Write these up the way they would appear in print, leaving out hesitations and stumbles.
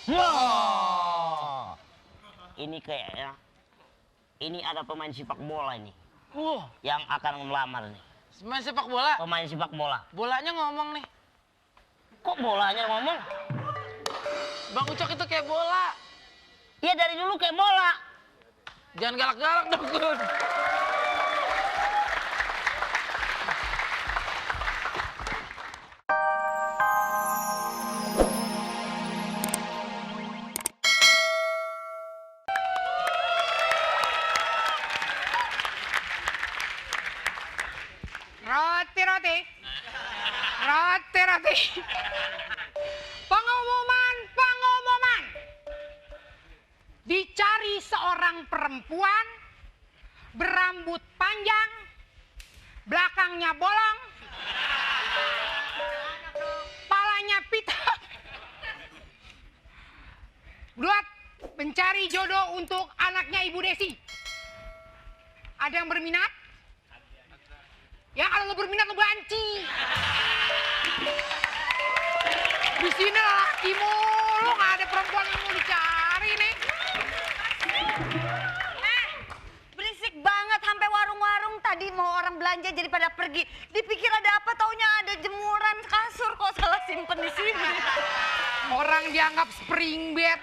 Wah. Ini kayaknya, ini ada pemain sepak bola ini. Yang akan melamar nih. Pemain sepak bola? Pemain sepak bola. Bolanya ngomong nih. Kok bolanya ngomong? Bang Ucok itu kayak bola. Iya dari dulu kayak bola. Jangan galak-galak dong, Kun. Roti. Pengumuman. Dicari seorang perempuan berambut panjang, belakangnya bolong, palanya pitak. Buat mencari jodoh untuk anaknya Ibu Desi. Ada yang berminat? Ya kalau lo berminat lo banci. Di sini laki mulu, nggak ada perempuan yang mau dicari nih. Berisik banget sampai warung-warung tadi mau orang belanja jadi pada pergi. Dipikir ada apa, taunya ada jemuran kasur kok salah simpen di sini. Orang dianggap spring bed.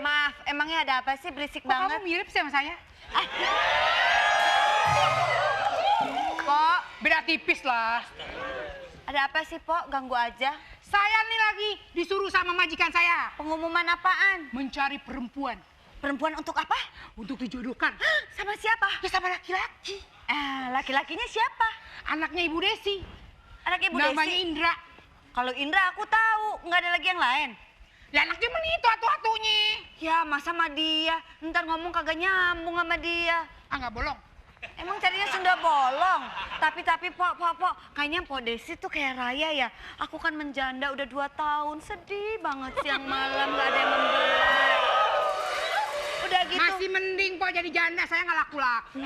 Maaf, emangnya ada apa sih berisik Kok banget? kamu mirip sih sama saya? Pok, Beda tipis lah. ada apa sih, Pok? Ganggu aja. Saya nih lagi disuruh sama majikan saya Pengumuman apaan? mencari perempuan Perempuan untuk apa? untuk dijodohkan. Sama siapa? Ya sama laki-laki. Laki-lakinya siapa? Anaknya Ibu Desi. Anak Ibu Namanya Desi. Indra. Kalau Indra aku tahu, nggak ada lagi yang lain. Ya anaknya mana itu atu-atunya. Ya masa sama dia, ntar ngomong kagak nyambung sama dia. Nggak bolong. Emang carinya Sunda bolong. Tapi Pok, kayaknya Pok Desi tuh kayak Raya ya. Aku kan menjanda udah 2 tahun, sedih banget siang malam nggak ada yang membelai. Udah gitu. Masih mending Pok jadi janda, saya nggak laku-laku.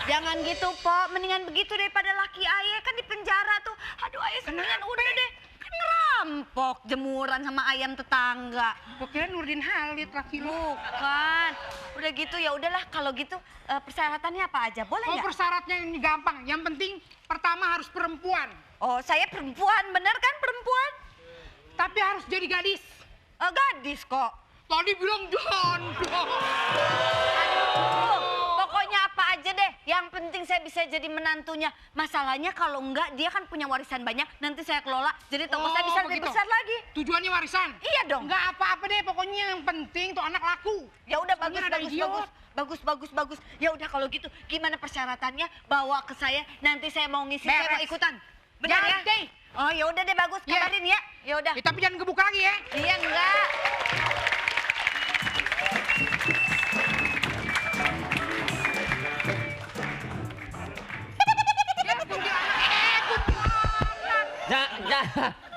Jangan gitu Pok, mendingan begitu daripada laki ayah kan di penjara tuh. Aduh ayah sebenarnya udah deh. Kan ngerampok jemuran sama ayam tetangga. Gua kira Nurdin Halid laki lu. Bukan. Udah gitu ya udahlah kalau gitu persyaratannya apa aja? Boleh Oh nggak? persyaratnya ini gampang. Yang penting pertama harus perempuan. Oh saya perempuan, bener kan perempuan? Tapi harus jadi gadis. Gadis kok. Tadi bilang jondo. Aduh, pokoknya apa aja deh. Yang penting saya bisa jadi menantunya. Masalahnya kalau enggak dia kan punya warisan banyak. Nanti saya kelola jadi toko saya bisa lebih begitu. besar lagi. Tujuannya warisan? Iya dong. Nggak apa-apa deh, pokoknya yang penting tuh anak laku. Ya udah Soalnya ada idiot. bagus. Ya udah kalau gitu gimana persyaratannya? Bawa ke saya. Nanti saya mau ngisi, saya mau Beres. ikutan. Benar ya? Jadi. Oh ya udah deh bagus, Iya. kabarin ya. Ya udah. Ya, tapi jangan gebuk lagi ya. Iya enggak.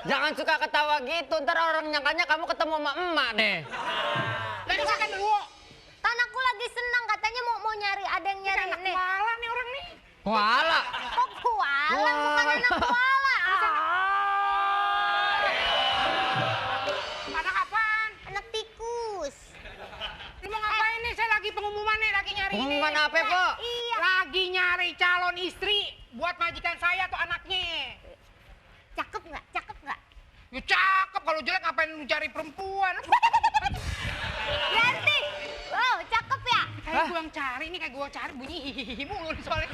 Jangan suka ketawa gitu, ntar orang nyangkanya kamu ketemu sama emak deh. Lagi makan dulu. Tanahku lagi senang katanya mau nyari, ada yang nyari Anak nih. kuala nih orang nih. Kuala. Kok kuala, bukan anak kuala. Anak apaan? Anak tikus. Lu mau ngapain nih? Saya lagi pengumuman nih, lagi nyari ini. Pengumuman apa, Pok? Iya. Lagi nyari calon istri buat majikan saya atau anaknya. Cakep nggak? Cakep nggak? Ya cakep, kalau jelek ngapain lu cari perempuan? Yanti. Oh, cakep ya? Kayak gua yang cari nih, kayak gua cari bunyi hihihi mulu nih soalnya.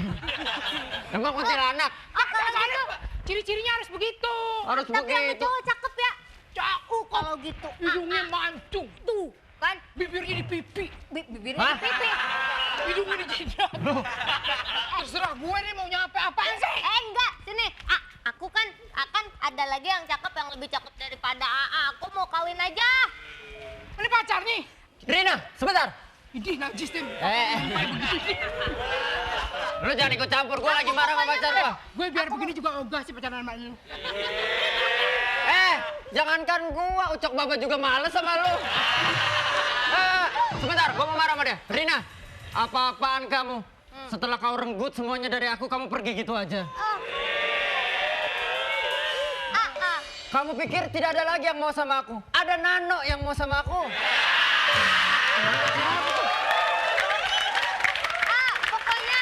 Emang kuntilanak? Oh, kalau Soalnya gitu. ciri-cirinya harus begitu. Harus Tapi yang begitu. cowok cakep ya? Cakep. Kalau gitu. Hidungnya mancung. Tuh, kan? Bibirnya di pipi. Bibirnya Hah? di pipi. Hidungnya di jidat. Terserah gue nih mau nyampe apaan sih? Enggak, sini. Aku kan akan ada lagi yang cakep, yang lebih cakep daripada AA. Aku mau kawin aja. Ini pacar nih. Rina, sebentar. Ini najis deh. Lu jangan ikut campur, gua lagi marah sama pacar gua. Gue biar begini juga ogah sih pacaran sama lu. Jangankan gua, Ucok Baba juga males sama lu. Sebentar, gua mau marah sama dia. Rina, apa-apaan kamu? Setelah kau renggut semuanya dari aku, kamu pergi gitu aja. Kamu pikir tidak ada lagi yang mau sama aku? Ada Nano yang mau sama aku. Pokoknya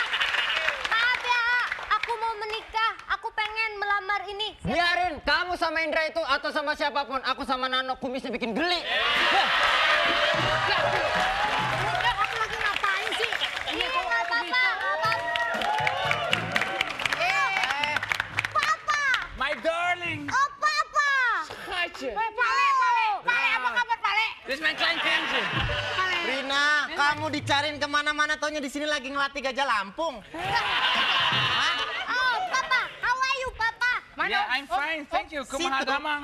maaf ya, aku mau menikah. Aku pengen melamar ini. Biarin, kamu sama Indra itu atau sama siapapun. Aku sama Nano kumisnya bikin geli. Wah. Udah, kamu lagi ngapain sih? Iya, nggak apa-apa, nggak apa-apa. Papa! My darling. Oh, Papa! Pale, apa kabar Pale? Dit is mijn klein kindje. Rina, kamu dicariin kemana-mana, taunya di sini lagi ngelatih gajah Lampung. Oh, Papa, how are you, Papa? Yeah, I'm fine, thank you. Kumaha situ. damang.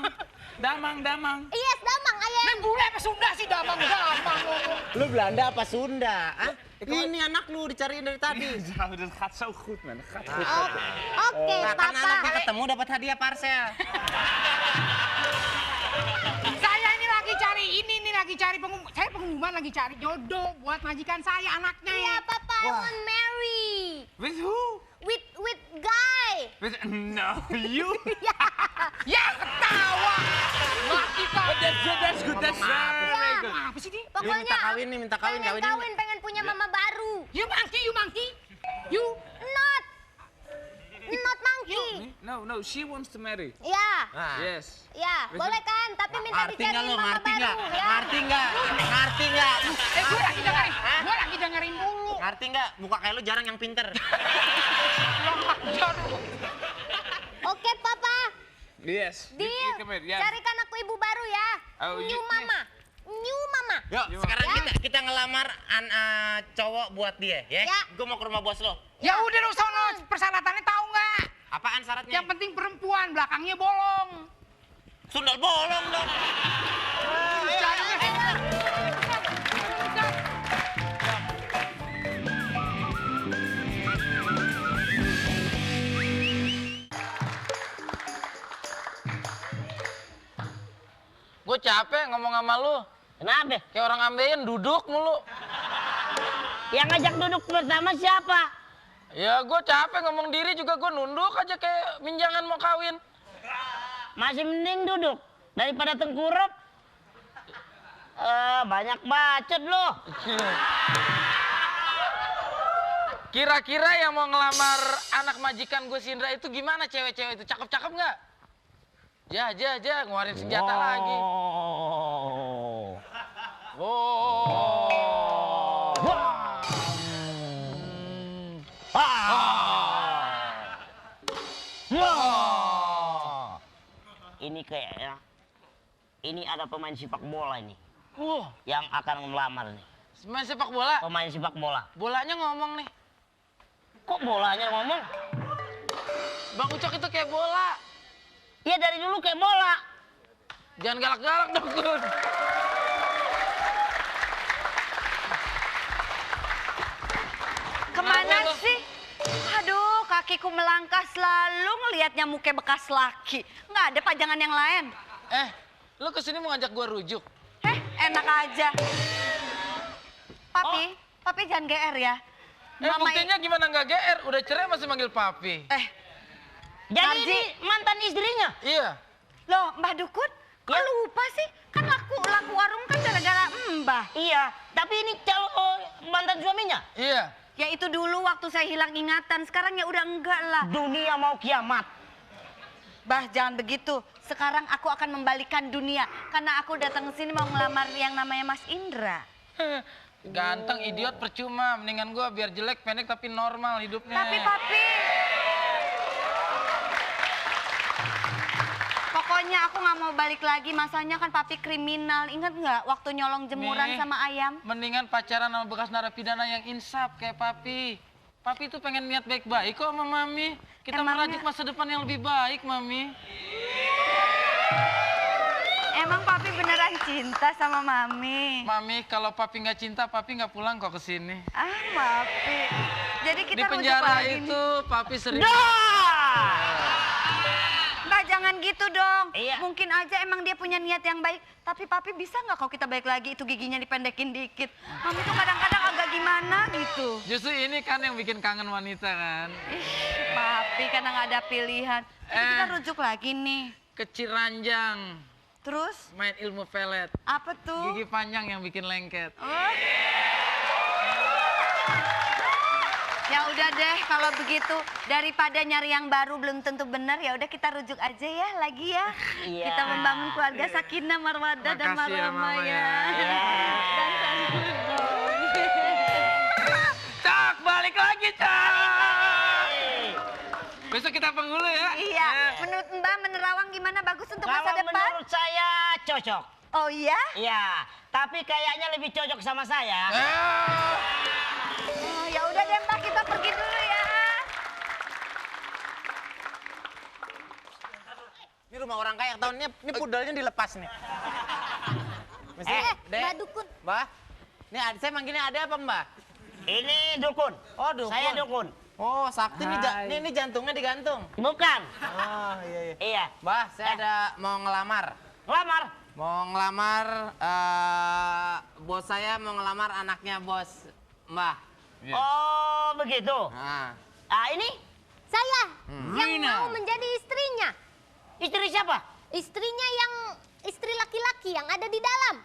Damang. Yes, damang, ayam. Neng bule apa Sunda sih damang. Lu Belanda apa Sunda? Hah? Ini anak lu dicariin dari tadi. Zo, dat gaat zo goed, man. Dat gaat goed. Oke, Nah, karena Papa. anaknya ketemu dapat hadiah parcel. Saya ini lagi cari saya pengumuman lagi cari jodoh buat majikan saya anaknya. Iya, Papa, I want marry. With who? With guy. With, no, you. Ya ketawa. Mati kau. But that's good, that's very good. Apa sih dia? Dia Pokoknya minta kawin nih, minta kawin, pengen kawinin. kawin, pengen punya mama baru. You monkey. You. Not monkey. No, she wants to marry. Ya, Nah. Yes. ya, boleh kan? Tapi minta Ngerti nggak dicariin lu? mama Ngerti nggak? baru, ya. Ngerti nggak? Ngerti nggak? Gue lagi dengerin dulu. Ngerti nggak? Muka kayak lu jarang yang pinter. Oke, Papa. Yes. Deal. Come here, yes. Carikan aku ibu baru ya. Oh, New you- mama. New mama. Yuk, sekarang kita ngelamar cowok buat dia, ya? Ya. Gue mau ke rumah bos lo. Ya udah lu sono persyaratannya tahu nggak? Apaan syaratnya? Yang penting perempuan belakangnya bolong. Sundal bolong dong. Gue capek ngomong sama lu. Kenapa? Kayak orang ambeien duduk mulu. Yang ngajak duduk bersama siapa? Ya gue capek ngomong diri juga gue nunduk aja kayak minjangan mau kawin. Masih mending duduk daripada tengkurap. Banyak bacot loh. Kira-kira yang mau ngelamar anak majikan gue si Indra itu gimana cewek-cewek itu? Cakep-cakep nggak? Ja, ngeluarin senjata lagi. Oh. Ini kayaknya, ini ada pemain sepak bola ini Wah, yang akan melamar nih. main sepak bola. Pemain sepak bola. Bolanya ngomong nih. Kok bolanya ngomong? Bang Ucok itu kayak bola. Iya dari dulu kayak bola. Jangan galak-galak dong, Kun. Kemana Kenapa lu? sih? Aduh, kakiku melangkah selalu ngelihatnya muka bekas laki. Nggak ada pajangan yang lain. Lu kesini mau ngajak gue rujuk? Enak aja. Papi jangan GR ya. Buktinya gimana nggak GR? Udah cerai masih manggil papi. Jadi Narji. ini mantan istrinya. Iya. Loh, Mbah Dukun, kok Ya. lupa sih? Kan laku warung kan gara-gara Mbah. Iya, tapi ini calon mantan suaminya. Iya. Ya itu dulu waktu saya hilang ingatan, sekarang ya udah enggak lah. Dunia mau kiamat. Bah, jangan begitu. Sekarang aku akan membalikan dunia. Karena aku datang ke sini mau ngelamar yang namanya Mas Indra. Ganteng, idiot, percuma. Mendingan gue biar jelek, pendek, tapi normal hidupnya. Tapi Papi, pokoknya aku nggak mau balik lagi. Masanya kan Papi kriminal. Ingat nggak waktu nyolong jemuran Nih, sama ayam? Mendingan pacaran sama bekas narapidana yang insaf kayak papi. Papi tuh pengen niat baik-baik kok sama Mami. Kita Emangnya- merajut masa depan yang lebih baik, Mami. Emang Papi beneran cinta sama Mami? Mami, kalau papi nggak cinta, papi nggak pulang kok ke sini. Ah, Papi. Jadi Di kita rujuk penjara lagi nih. itu papi sering... Mbak, jangan gitu dong. Iya. Mungkin aja emang dia punya niat yang baik. Tapi Papi bisa nggak kalau kita balik lagi itu giginya dipendekin dikit? Mami tuh kadang-kadang agak gimana gitu. Justru ini kan yang bikin kangen wanita kan. Ih, Papi karena nggak ada pilihan. Jadi kita rujuk lagi nih. ke Ciranjang. Terus Main ilmu pelet. apa tuh? Gigi panjang yang bikin lengket. Oh. Ya udah deh kalau begitu daripada nyari yang baru belum tentu benar ya udah kita rujuk aja ya lagi ya. Iya. Kita membangun keluarga sakinah marwadah dan Makasih ya, marhamah Mama, ya. ya. Dan santun. Cak, balik lagi, Cak. Besok kita penghulu ya. Iya, menurut Mbak Menerawang gimana bagus untuk masa Kalau depan? menurut saya cocok. Oh iya? Iya, tapi kayaknya lebih cocok sama saya. Oh, ya udah deh Mbak, kita pergi dulu ya. Ini rumah orang kaya tahun ini pudelnya dilepas nih. Mesti, Dek, Mbak Dukun. Mbak. Ini saya manggilnya ada apa, Mbak? Ini dukun. Oh, dukun. Saya dukun. Oh, sakti nih, ini jantungnya digantung. Bukan. Oh, iya, iya. Iya. Mbak, saya ada mau ngelamar. Lamar. Mau ngelamar, bos saya mau ngelamar anaknya bos Mbah. Oh, begitu. Nah, Ah, ini Saya yang Rina. mau menjadi istrinya. istri siapa? Istrinya yang istri laki-laki yang ada di dalam.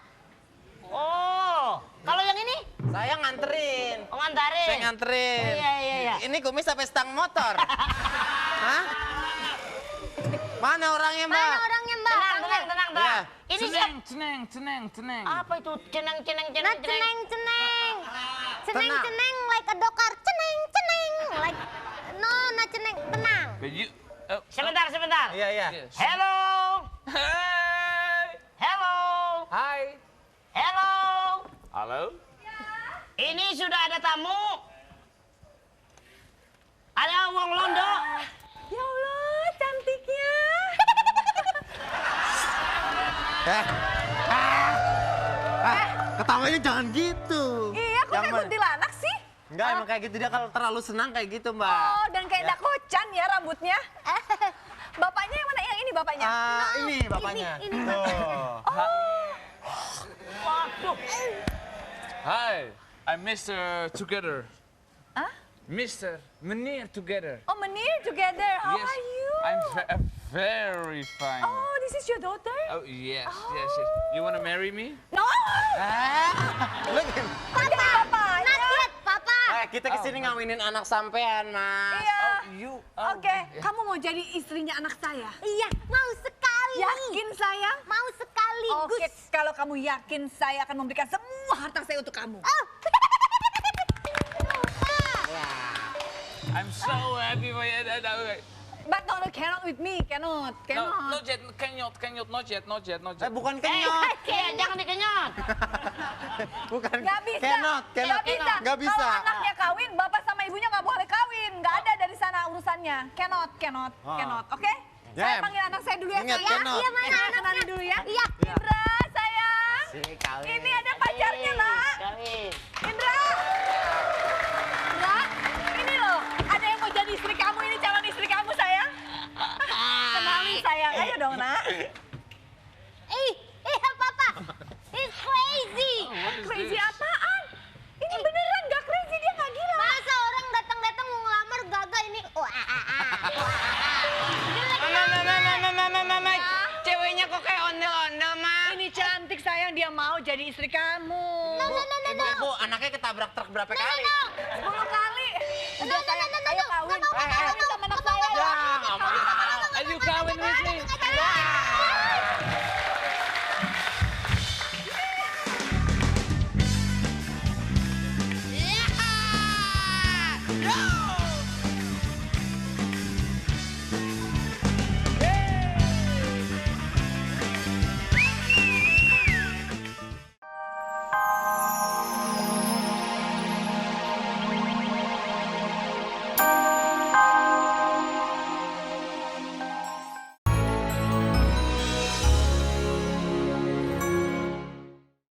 Oh, kalau yang ini? saya nganterin. Oh, ngantarin. Saya nganterin. Iya, iya, iya. Ini kumis sampai stang motor. Hah? Mana orangnya, Mbak? Mana orangnya Mbak? Tenang, Panggil. tenang, tenang, Mbak. Iya. Ini siapa? Ceneng. Apa itu? Ceneng, ceneng, Nah, ceneng, ceneng. ceneng. Ceneng, Tenang. ceneng, like a dokar. Ceneng, ceneng. Like, no, nah ceneng. Tenang. Sebentar, sebentar. Iya, iya. Hello. Hey. Hello. Hai. Hello. Halo. Ini sudah ada tamu. Ada Wong Londo. Ya Allah, cantiknya. Ketawanya jangan gitu. Iya, kok kayak kuntilanak sih? Enggak, emang kayak gitu dia kalau terlalu senang kayak gitu, Mbak. Oh, dan kayak dakocan ya rambutnya. Bapaknya yang mana? Yang ini bapaknya? Ini bapaknya. Ini. Tuh. Waduh. Hi, I'm Mr. Together. Hah? Mr. Meneer Together. Oh, Menir together. How Yes, are you? I'm very fine. Oh, this is your daughter? Oh, yes. You want to marry me? No! Papa, not yet, Papa. Kita kesini ngawinin anak sampean, Mas. Iya. You. Oke, kamu mau jadi istrinya anak saya? Iya, mau sekali. Yakin sayang? Mau sekaligus. Oke, kalau kamu yakin saya akan memberikan semua harta saya untuk kamu. Oh. I'm so happy for you. But no, cannot with me, cannot. No, not yet. Not yet. Bukan kenyot. Jangan dikenyot. Bukan. Nggak bisa. Cannot. Nggak bisa. Nggak bisa. Kalau anaknya kawin, bapak sama ibunya nggak boleh kawin. Nggak ada dari sana urusannya. Cannot. Oke? Saya Jam. panggil anak saya dulu ya, Ingat, sayang. cannot. Iya, mana Saya anaknya? kenalin dulu ya. Iya. Indra, sayang. Sini kawin. Ini ada pacarnya, nak. Kawin. Indra. Indra, ini loh. Ada yang mau jadi istri kamu, ini calon istri kamu, sayang. Kenalin, sayang. Ayo dong, nak. Papa. It's crazy. Crazy apaan? Ini beneran gak crazy, dia gak gila. Masa orang datang-datang mau ngelamar gagal ini. Mama, ceweknya kok kayak ondel-ondel, Ma? Ini cantik, sayang. Dia mau jadi istri kamu. Bu, anaknya ketabrak truk berapa kali? 10 kali. Udah, sayang. Ayo kawin. Nggak mau.